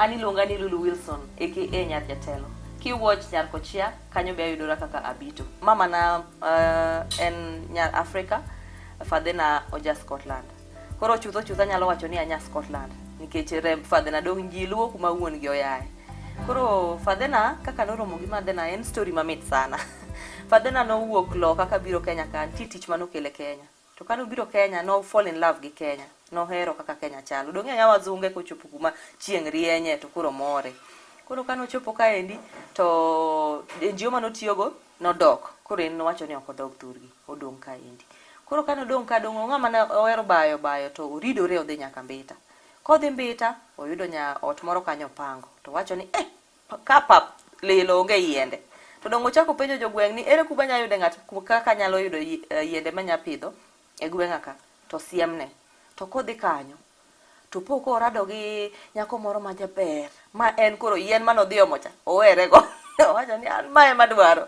An iluonga ni Lulu Wilson aka Nyar Jatelo. Kiwatch Nyar Kochia kanyo be ayudora kaka Abito. Mama na en nyar Africa, father na oja Scotland. Koro chutho chutho anyalo wacho ni anya Scotland nikech remb father na dong' ji luwo kuma wuon gi oyae. Koro father na kaka noromo gi mother na en story mamit sana. Father na nowuok loka kabiro Kenya ka nitie tich manokele Kenya. To kane obiro Kenya no fall in love gi Kenya. Nohero kaka Kenya chalo. Dong' ing'e wazunge kochopo kuma chieng' rienye to koro more. Koro kane ochopo kaendi to NGO manotiyogo nodok. Koro en nowacho ni ok odog thurgi, odong' kaendi. Koro kane odong' ka dong' ong'ama ne ohero bayo bayo to oridore odhi nyaka Mbita. Kodhi Mbita, oyudo nya ot moro kanyo opango. To owacho ni eh, ka pap lilo onge yiende. To dong' ochako penjo jogweng' ni ere kuma anyalo yude ng'at kaka anyalo yudo yiende manya pidho e gweng'a ka. To siemne. To kodhi kanyo, to po korado gi nyako moro ma jaber ma en koro yien mane odhi omo cha owere go. Owacho ni an ma ema adwaro.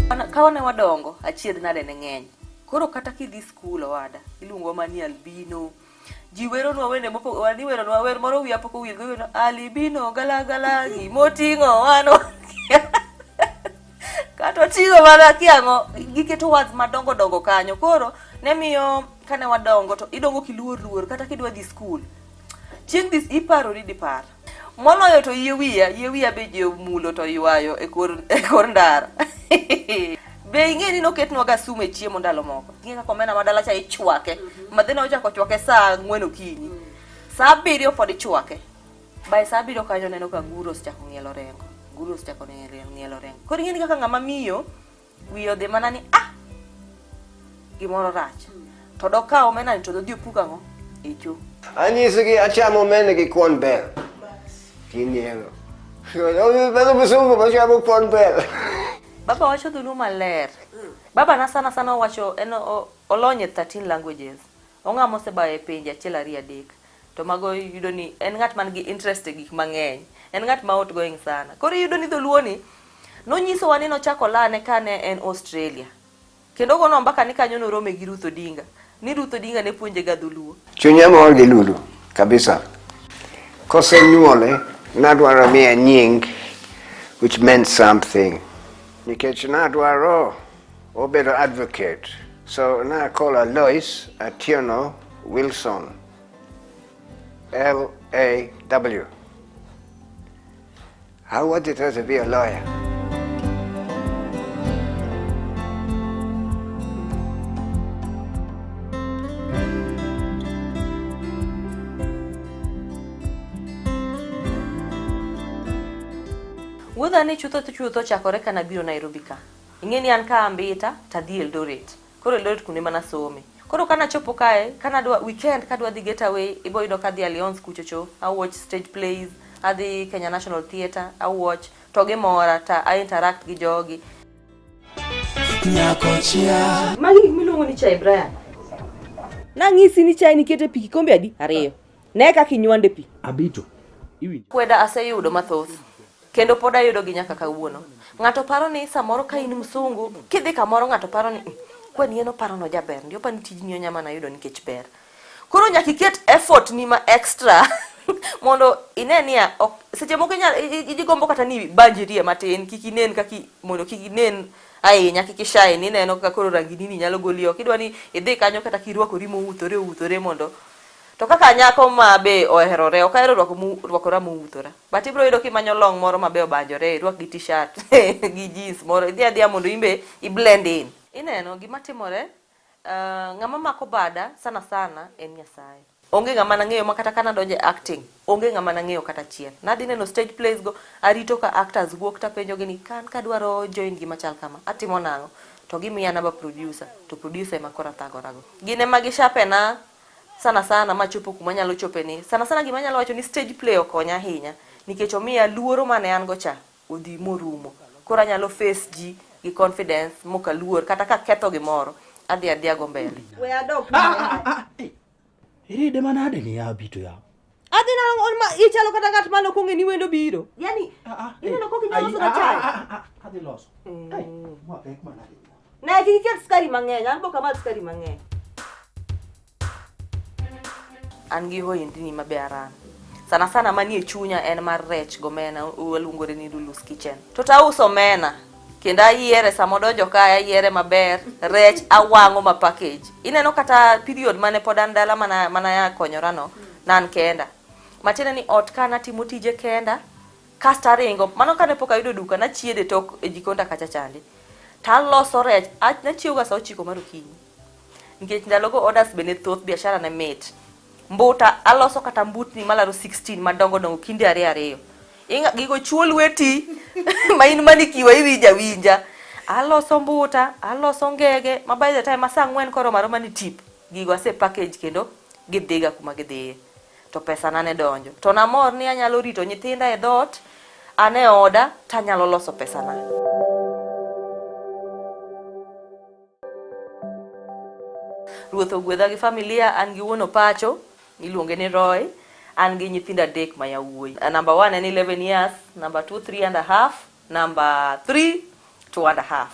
Ka ne wadongo, achiedh nade ne ng'eny. Koro kata kidhi skul owada, iluongowa mana ni albino. Ji weronwa wende mopogore, iweronwa wer moro wiya pok owil go, iwero albino galagala gimoting'o wan kata oting'o mana akia ang'o, giketo words madongo dongo kanyo. Koro ne miyo kane wadongo to idongo kiluor luor kata kidwa dhi skul. Chieng' dhi iparori dipar. Moloyo to yie wiya, yie wiya be ji omulo to ywayo e kor, e kor ndara. Be ing'e ni noketnwa ga sum e chiemo ndalo moko. Ing'e kaka omena ma dala cha ichwake. Madhina ochako chwake saa ang'wen okinyi. Saa abiriyo pod ichwake. By saa abiriyo kanyo neno ka nguro osechako ng'ielo rengo. Nguro osechako ng'ielo rengo. Koro ing'e ni kaka ng'ama miyo wiye odhi mana ni ah gimoro rach. To dokaw omena ni to dodhi opuk ang'o? E cho. Anyisogi achamo omena gi kuon bel. Ginyiero. Bedo msungu machamo kuon bel. Baba wacho dholuo maler. Baba na sana sana owacho en olony e 13 languages. Ong'ama osebayo e pinje achiel ariyo adek. To mago iyudo ni en ng'at man gi interest e gik mang'eny. En ng'at ma outgoing sana. Koro iyudo ni dholuo ni nonyisowa ni nochako lane kane en Australia. Kendo ogonwa mbaka ni kanyo norome gi Ruth Odinga. Ni Ruth Odinga ne puonje ga dholuo. Chunya mor gi Lulu kabisa. Kosenyuole nadwaro miye nying which meant something. Nikech nadwaro obedo advocate. So na call her Lois Atieno Wilson. L A W. I wanted her to be a lawyer. Wuodha ni chutho to chutho ochakore ka nabiro Nairobi ka. Ing'e ni an ka Mbita to adhi Eldoret. Koro Eldoret kuno ema nasome. Koro kana chopo kae, kana dwa weekend kadwa dhi get away, ibo yudo kadhi Alliance kuchocho, I watch stage plays, adhi Kenya National Theatre, I watch to gimora ta I interact gi jogi. Nyakochia. Magi gik miluongo ni chai Brian. Nang'isi ni chai nikete pi kikombe adi? Ariyo. Ne kaka inywande pi. Abito. Iwinjo? Kweda aseyudo mathoth kendo pod ayudo gi nyaka kawuono. Ng'ato paro ni samoro ka in msungu kidhi kamoro ng'ato paro ni kwani en oparo no jaber ndi opani tijni onya mana yudo nikech ber. Koro nyaka iket effort ni ma extra mondo ine niya ok seche moko inyalo igombo kata ni banjrie matin kik inen kaki mondo kik inen ahinya kik ishine ineno kaka koro rangi nini nyalo goli oko idwa ni idhi kanyo kata kirwakori mouthore outhore mondo To kaka nyako ma be oherore, ok ahero rwako mu, rwakora mouthora. But ibiro yudo kimanyo long moro ma be obanjore, irwak gi t-shirt gi jeans moro, idhi adhiya mondo in be i blend in. Ineno gima timore, uh, ng'ama mako bada sana sana en Nyasaye. Onge ng'ama nang'eyo ma kata ka nadonjo e acting, onge ng'ama nang'eyo kata achiel. Nadhi neno stage plays go, arito ka actors wuok tapenjogi ni kan kadwaro join gima chal kama, atimo nang'o? To gimiya namba producer, to producer ema koro athagorago. Gin ema gishapena sana sana machopo kuma anyalo chope ni. Sana sana gima anyalo wacho ni stage play okonya ahinya nikech omiya luoro mane an go cha odhi morumo. Koro anyalo face ji gi confidence mok aluor kata kaketho gimoro adhi adhiya go mbele. We adok. Ah, ah, ah, Iride manade ni ya Abito ya. Adhi na on ma ichalo kata ng'at mane ok ong'e ni wendo biro. Yani ineno kok inyalo loso na chai. Adhi loso. Ai, ma pek manade. Ne kik iket sukari mang'eny, an bok amadh sukari mang'eny. An gi ohendni ma be aran. Sana sana manie chunya en mar rech gomena, waluongore ni Lulu's Kitchen. To tauso omena kendo ayiere sama odonjo kae ayiere maber, rech awang'o ma package. Ineno kata period mane pod an dala mana mana konyora no, nan kenda. Matiende ni ot ka natimo tije kenda, kasto aringo. Mano kane pok ayudo duka, nachiede tok e jikonda kacha chande. Taloso rech, nachiew ga saa ochiko mar okinyi. Nikech ndalogo orders be ne thoth, biashara ne mit. Mbuta, aloso kata mbutni malaro 16 madongo dongo kinde ariyo ariyo. Inga, gigo chuo lweti ma in mani kiwa iwinja winja. Aloso mbuta, aloso ngege, ma by the time ma saa ang'wen koromo aroma ni tip, gigo ase package kendo gidhiga kuma gidhiye. To pesa na ne donjo. To namor ni anyalo rito nyithinda e dhoot, an e oda, tanyalo loso pesa na. Ruoth ogwedha gi familia, an gi wuon opacho, iluonge ni Roy, an gi nyithindo adek ma yawuoyi. Number one en 11 years, number two 3.5, number three 2.5.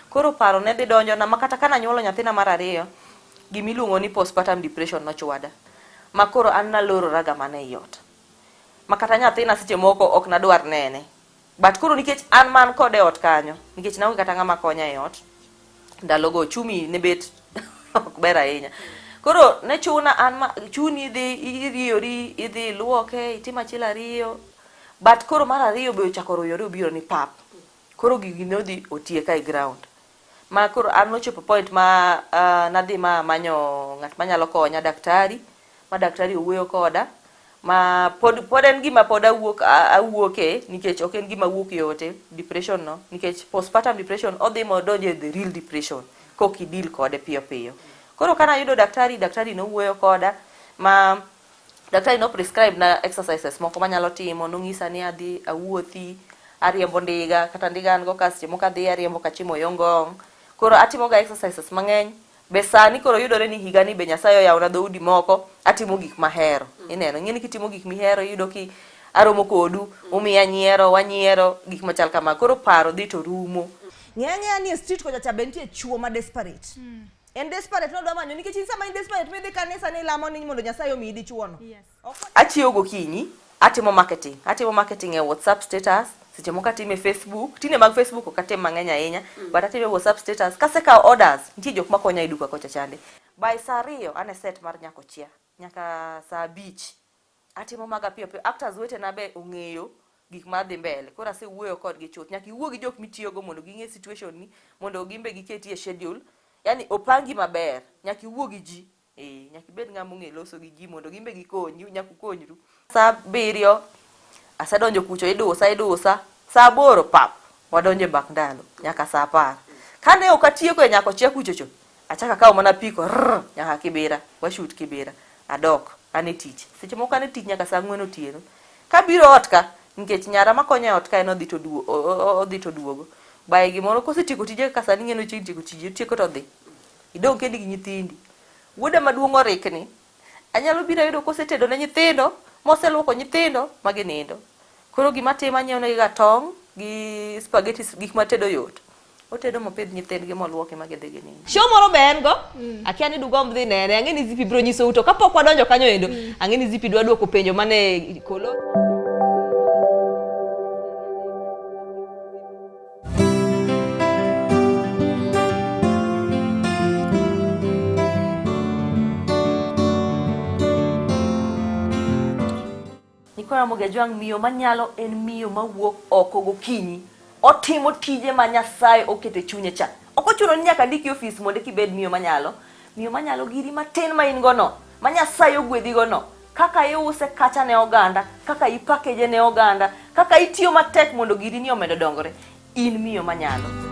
Koro paro ne dhi donjo na ma kata kana nyuolo nyathina mar ariyo, gimiluongo ni postpartum depression nochwada. Ma koro an nalorora ga mana ei ot. Ma kata nyathina seche moko ok nadwar nene. But koro nikech an man kode e ot kanyo, nikech naonge kata ng'ama konya e ot, ndalogo ochumi ne bet ok ber ahinya. Koro ne chuna an ma, chuni idhi iriyori, idhi iluoke, itim achiel ariyo. But koro mar ariyo be ochako ruyore obiro ni pap. Koro gigi ne odhi otieka e ground. Ma koro an nochopo point ma nadhi ma amanyo ng'at manyalo konya, daktari, ma daktari owuoyo koda, ma pod pod en gima pod awuok awuoke nikech ok en gima wuok yote depression no nikech postpartum depression odhi modonjo e the real depression kok i deal kode piyo piyo. Koro kana ayudo daktari, daktari nowuoyo koda ma daktari no prescribe na exercises moko manyalo timo, nong'isa ni adhi awuothi, ariembo ndiga, kata ndiga an go ka seche moko adhi ariembo kachimo yo Ngong. Koro atimo ga exercises mang'eny. Be sani koro yudore ni higa ni be Nyasaye oyawona dhoudi moko, atimo gik mahero. Ineno, ing'e ni kitimo gik mihero iyudo ki aromo kodu, umiya nyiero, wanyiero, gik machal kama. Koro paro dhi to rumo. Ng'e ang'eya ni e street kocha cha be nitie chuo ma desperate. En desperate nodwa manyo nikech in sama in desperate midhi kanisa ni ilamo ni mondo Nyasaye omiyi dichuo no. Yes. Achiewo gokinyi, atimo marketing. Atimo marketing e WhatsApp status, seche moko atime e Facebook. Tinde mag Facebook ok atim mang'eny ahinya, but atime e WhatsApp status. Kasekawo orders, nitie jok makonya e duka kocha chande. By saa ariyo an e set mar Nyakochia nyaka saa abich. Atimo maga piyo piyo. Actors wetena be ong'eyo gik madhi mbele. Koro asewuoyo kodgi chuth. Nyaka iwuo gi jok mitiyogo mondo ging'e situation ni, mondo gin be giketi e schedule. Yani opangi maber. Nyaka iwuo gi ji. Nyaka ibed ng'ama ong'e loso gi ji mondo gin be gikonyi, nyaka ukonyru. Saa abiriyo asedonjo kucho idusa idusa, saa aboro pap wadonjo e mbak ndalo nyaka saa apar. Kane ok atieko e Nyakochia kucho cho, achako akawo mana apiko rrr nyaka Kibera, washut Kibera, adok an e tich. Seche moko an e tich nyaka saa ang'wen otieno. Kabiro ot ka, nikech nyara makonya e ot ka en odhi to odhi to oduogo. By gimoro kosetieko tije kaka sani ing'e ni ochiegni tieko tije, otieko to odhi. Idong' kendi gi nyithindi. Wuoda maduong' orikni. Anyalo biro ayudo kosetedo ne nyithindo, moseluoko nyithindo ma ginindo. Koro gima atimo anyiewo negi ga tong' gi spaghetti, gik ma tedo yot. Otedo mopidh nyithindgi moluoki ma gidhi ginindo. Show moro be en go, akia ni dugomb dhi nene, ang'e ni Zipi biro nyisou to kapok wadonjo kanyo endo, ang'e ni Zipi dwa duoko penjo mane kolo. Nyikwa Ramogi Ajwang', miyo manyalo en miyo mawuok oko gokinyi. Otimo tije ma Nyasaye oketo e chunye cha. Ok ochuno ni nyaka ndiki ofis mondo eka ibed miyo manyalo. Miyo manyalo giri matin ma in go no, ma Nyasaye ogwedhi go no, kaka iuse kacha ne oganda, kaka ipakeje ne oganda, kaka itiyo matek mondo giri ni omed dongore, in miyo manyalo.